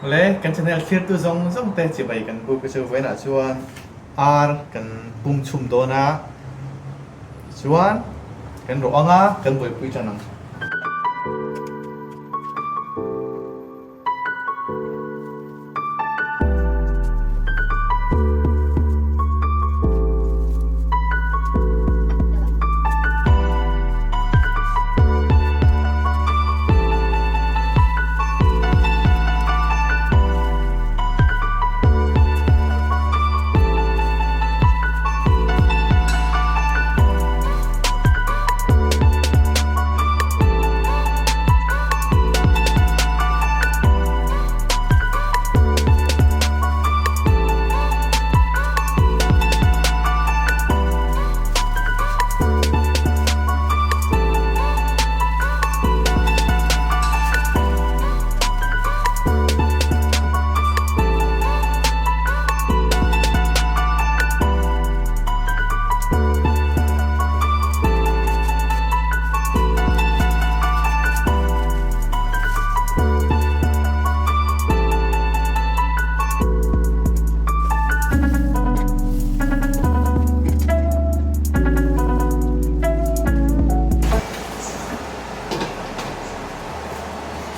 Le kan channel thlirtu zawng zawng te chibai kan buk a chu vawiinah chuan ar kan pum chhum dawn a tichuan kan rawh ang a kan buaipui tan ang.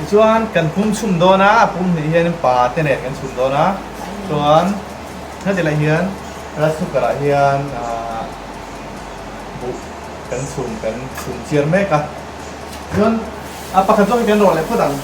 Tichuan kan pum chhum dawn a, a pum hnih hian pa te nen kan chhum dawn a, chuan heti lai hian rice cooker ah hian ahh buh kan chhum kan chhum chiar mek a, chuan a pakhat zawk hi kan rawh leh phawt ang.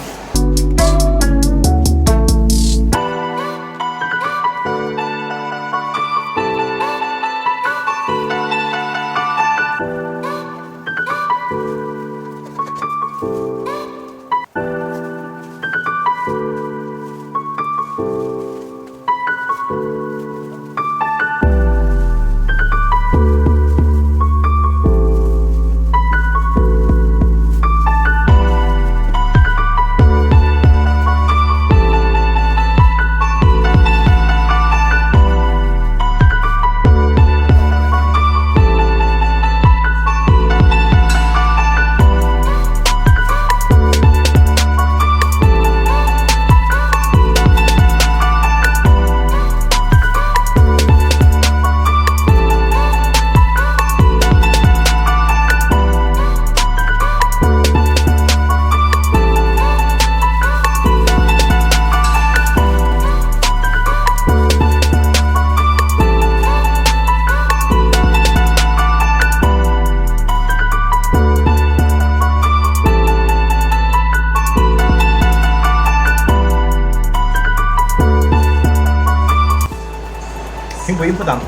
Thingpui in phawt ang.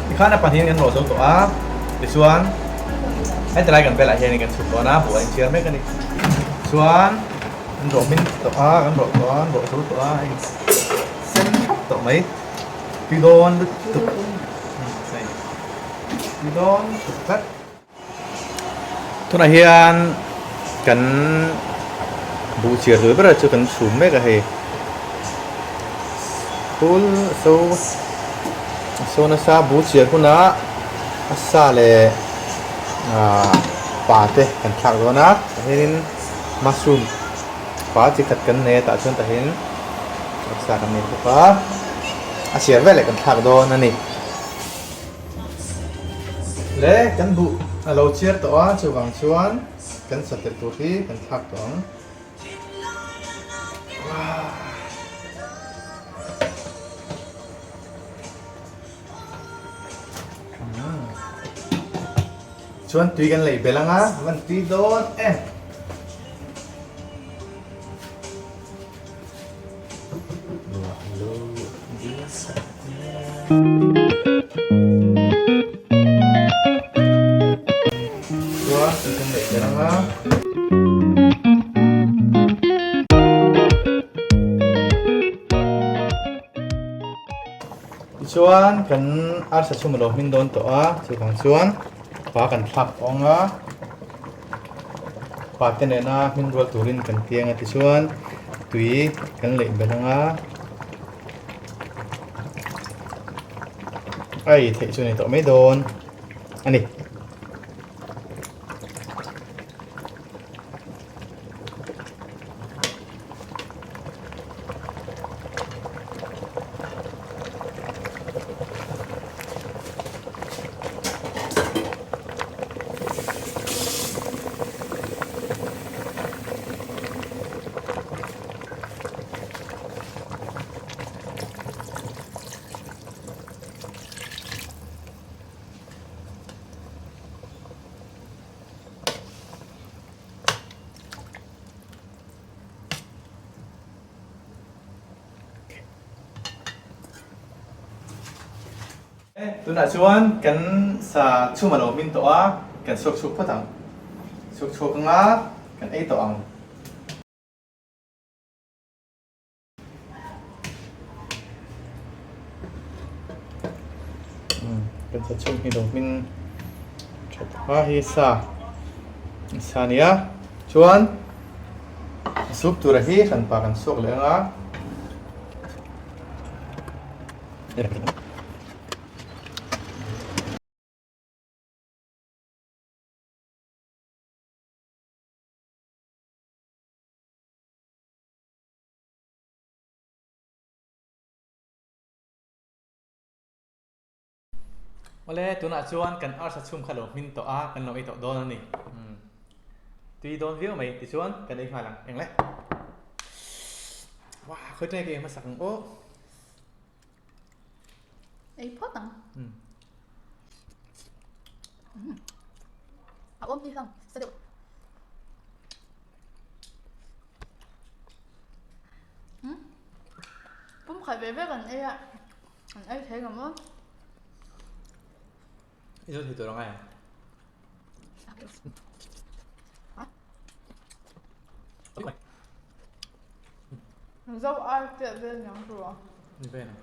Tikhan a pahnihin kan rawh zo tawh a, tichuan heti lai kan velah hianin kan chhuk dawn a, buh a inchhiar mek a ni. Chuan an rawh hmin tawh a, kan rawh tawh a, an rawh zo tawh a, a in sen thap tawh mai. Tui dawn lutuk. Tui dawn lutuk tlat. Tunah hian kan buh chiar tur ber chu kan chhum mek a hei phul so so nasa buh chiar hunah a sa leh ah pa te kan thlak dawn a tah hianin mushroom pa chi khat kan nei a tah chuan tah hian sa kan nei bawk a a chiar veleh kan thlak dawn a ni. Le kan buh a lo chiar tawh a chuvang chuan kan satel tur hi kan thlak tawh ang. Chuan tui kan lei belh ang a, van tui dawn em. Chuan tui kan lei belh ang a. Tichuan kan arsa chhum a lo hmin dawn tawh a, chuvang chuan pa kan thlak tawh ang a, pa te nena hmin rual turin kan tiang a tichuan tui kan leih belh ang a, a ei theih chu a ni tawh mai dawn a ni. Tunah chuan kan sa chhum a lo hmin tawh a, kan suak chhuak phawt ang. Suak chhuak anga kan ei tawh ang. Kan sa chhum hi lo hmin tha tawh a, hei sa sa a nia chuan soup tura hi hranpa kan suak leh ang a. Awle, tunah chuan kan arsa chhum kha lo hmin tawh a, kan lo ei tawh dawn a ni. Tui dawn viau mai tichuan kan ei nghal ang, eng le? Wah, khawi ṭeng ka ei hmasak ang aw. Ei phawt ang. A awm hi hlang sa deuh. Pum khat ve ve kan ei a, kan ei thei ngam maw? I zawt thei tur ang ai ang. Zo ai piah vel niang chu a. Ni ve na.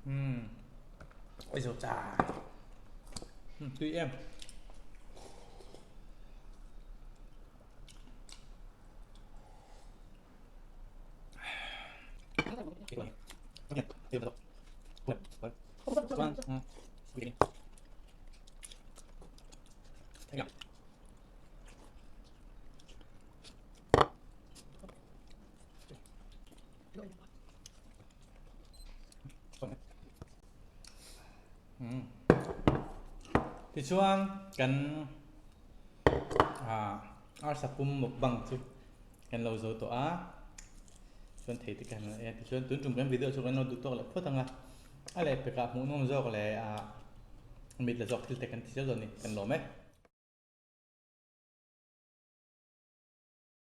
Umm ei zo cha. Umm tui em. Tichuan kan ah arsa pum mukbang chu kan lo zo tawh a chuan thei te kan e tichuan tun tum kan video chu kan lo duh tawk leh phawt ang a a leh pekah hmuh nawm zawk leh ah mit la zawk thil te kan ti zel dawn a ni kan lawm e.